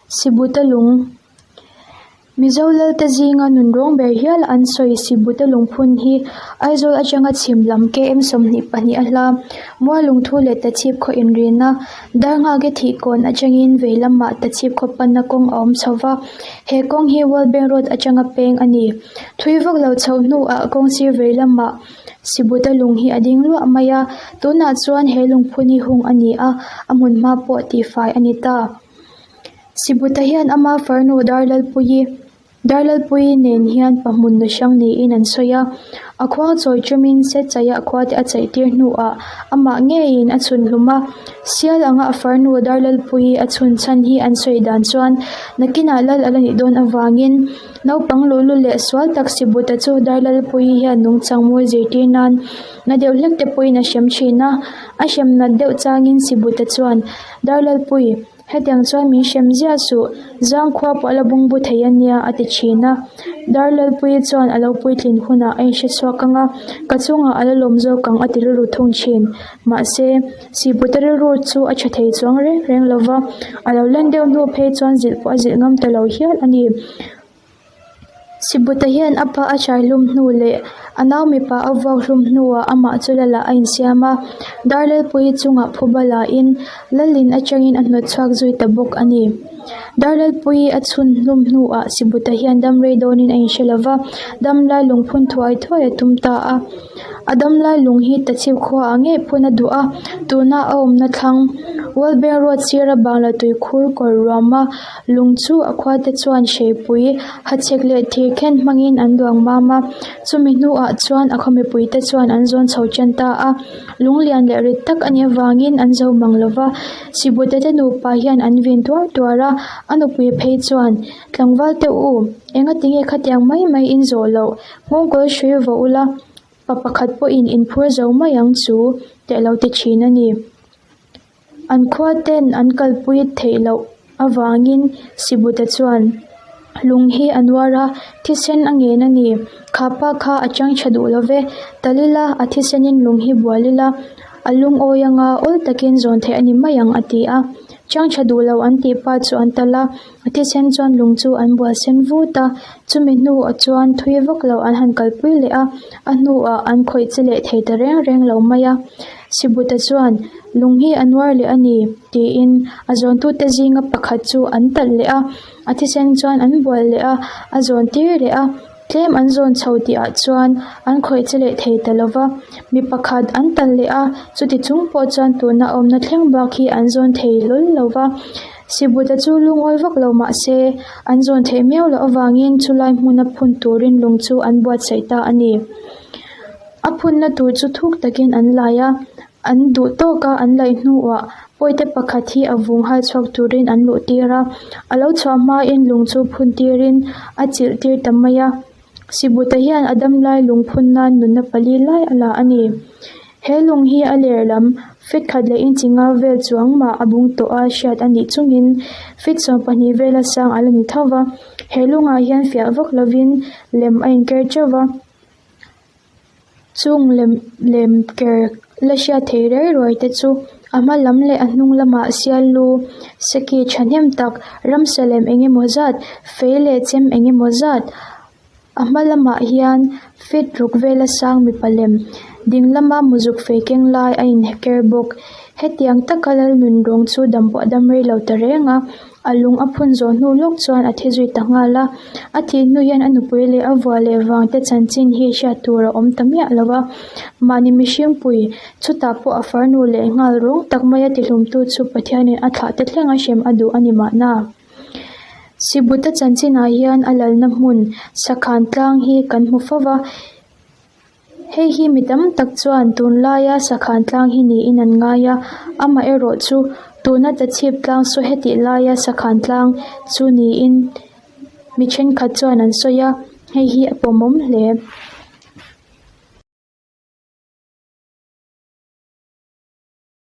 Sibuta lung Mizo lalte zinga nun rawng ber hial an sawi Sibuta lungphun hi Aizawl atanga chhim lam KM 22 a hla Mualungthu leh Tachhip khaw inrina Darnghake thihkawn atangin vei lamah Tachhip khaw panna kawng a awm chho va, he kawng hi World Bank Road atanga peng a ni. Thui vak lo chhoh hnuah kawng sir vei lamah Sibuta lung hi a ding luah mai a, tunah chuan he lungphun hi hung a ni a, a hmun hma pawh tihfai a ni ta. Sibuta hian ama farnu Darlalpuii Darlalpuii nen hian pa hmun nu hrang niin an sawi a, a khuang chawi tumin Setchaia khua te a chaih tir hnuah amah ngeiin a chhun hlum a, sial anga a farnu Darlalpuii a chhun chhan hi an sawi dan chuan nakinah lal a la nih dawn avangin naupang luhlul leh sual tak Sibuta chu Darlalpuii hian nungchang mawi zirtir nan na deuh hlek te pawhin a hrem thin a, a hrem nat deuh changin Sibuta chuan Darlalpui. Hetiang chuan min hrem ziah suh, zangkhua pawh a la bungbu thei a nia a ti thin a. Darlalpuii chuan a lo puitlin hunah a inhre chhuak ang a, ka chungah a la lawm zawk ang a ti rilru thung thin. Mahse, Sihputa rilru chu a tha thei chuang reng reng lo va, a lo len deuh hnu phei chuan zilh pawh a zilh ngam ta lo hial a ni. Sibuta hian a pa a hrai hlum hnu leh a nau mipa a vuak hlum hnuah amah chu lalah a insiam a, Darlalpuii chungah phuba lain Lalin atangin a hnawt chhuak zui ta bawk a ni. Darlalpuii a chhun hlum hnuah Sibuta hian dam rei dawnin a inhre lo va, damlai lungphun thuai thuai a tum ta a. A damlai lung hi Tachhip khuaah ngei phun a duh a, tuna a awmna thlang World Bank Road sira Bangla tuikhur kawr ruama Lung chu a khuate chuan hreipui, hachhek leh thir khen hmangin an duang mam a, chumi hnuah chuan a khaw mipuite chuan an zawn chho tan ta a. Lung lian leh rit tak a nih avangin an zo mang lo va, Sibute te nupa hian an vin tuar tuar a, a nupui phei chuan, Tlangval te u, engati nge khatiang mai mai in zawh loh, nghawngkawl hrui vawh ula, pa pakhat pawhin in phur zo mai ang chu, teh lo ti thin a ni. An khua ten an kalpui theih loh avangin Sibuta chuan lung hi a nuar a, thisen a ngen a ni. Kha pa kha a chang tha duh lo ve, tal ila a thisenin lung hi bual ila, a lungawi anga awl takin zawn theih a ni mai ang a ti a. Chang tha duh lo an tih pa chu an tal a, a thisen chuan lung chu an bual sen vut a, chumi hnuah chuan thui vak lo an han kalpui leh a, a hnuah an khawih che leh thei ta reng reng lo mai a. Sibuta chuan, Lung hi a nuar leh a ni, tiin a zawntute zinga pakhat chu an talh leh a, a thisen chuan an bual leh a, a zawn tir leh a, tlem an zawn chho tihah chuan an khawih che leh thei ta lo va, mi pakhat an talh leh a, chuti chung pawh chuan tuna awmna thleng bak hi an zawn thei hlawl lo va. Sibuta chu lungawi vak lo mah se, an zawn theih miau loh avangin chulai hmuna phun turin lung chu an buatsaih ta a ni. A phunna tur chu thuk takin an lai a, an duh tawka an laih hnuah pawite pakhat hi a vung hal chhuak turin an luh tir a, a lo chhuah hmain lung chu phun tirin a chilh tir ta mai a. Sibuta hian a damlai lung phun nan nunna pali lai a la a ni. He lung hi a ler lam feet khat leh inchi nga vel chuang mah a bung tawh a hriat a nih chungin feet 12 vela sang a la ni tho va, he lungah hian fiah vak lovin lem a inker teuh va. Chung lem lem ker la hriat theih rei ruai te chu a hma lam leh a hnung lamah sial lu seki thahnem tak ramsa lem eng emaw zat fei leh chem eng emaw zat a hma lamah hian feet ruk vela sang mipa lem ding lama muzuk fei keng lai a in ker bawk hetiang taka lal nun rawng chu dam pawh a dam rei lo ta reng a. A lung a phun zawh hnu lawk chuan a thi zui ta nghal a, a thih hnu hian a nupui leh a vua leh vang te chanchin hi hriat tur a awm ta miah lo a, mahni mihring pui chutah pawh a farnu leh nghal rawng tak maia tihlumtu chu Pathianin a thlah te thleng a hrem a duh a ni mahna. Sibuta chanchinah hian a lalna hmun Sakhan tlang hi kan hmu fo va. Hei hi mi tam tak chuan tunlaia sakhan tlang hi niin an ngai a, amaherawh chu tuna tachhip tlang saw hetih laia sakhan tlang chu niin mi thenkhat chuan an sawi a, hei hi a pawmawm hle.